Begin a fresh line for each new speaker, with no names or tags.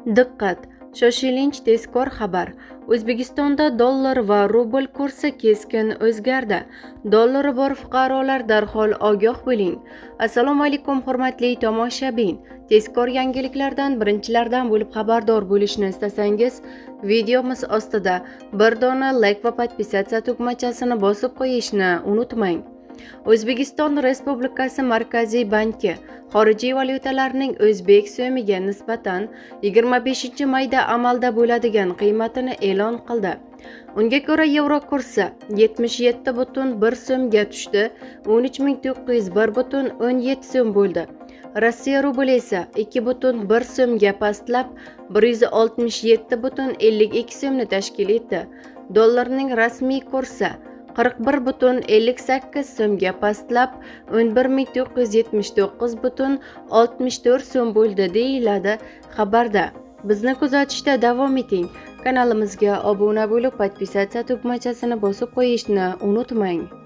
Diqqat! Shoshilinch tezkor xabar. O'zbekistonda dollar va rubl kursi keskin o'zgardi. Dollari bor fuqarolar, darhol ogoh bo'ling. Assalomu alaykum, hurmatli tomoshabin. Tezkor yangiliklardan birinchilardan bo'lib xabardor bo'lishni istasangiz, videomiz ostida bir dona like va подписаться tugmachasini bosib qo'yishni unutmang. O'zbekiston Respublikasi Markaziy banki xorijiy valyutalarning o'zbek so'miga nisbatan 25 mayda amalda bo'ladigan qiymatini e'lon qildi. Unga ko'ra, yevro kursi 77,1 so'mga tushdi, 13 901,17 so'm bo'ldi. Rossiya rubli esa 2,1 so'mga pastlab, 167,52 so'mni tashkil etdi. Dollarning rasmiy kursi 41,58 so'mga pastlab, 11 979,64 so'm bo'ldi, deyiladi xabarda. Bizni kuzatishda davom eting. Kanalimizga obuna bo'lib, подписаться tugmachasini bosib qo'yishni unutmang.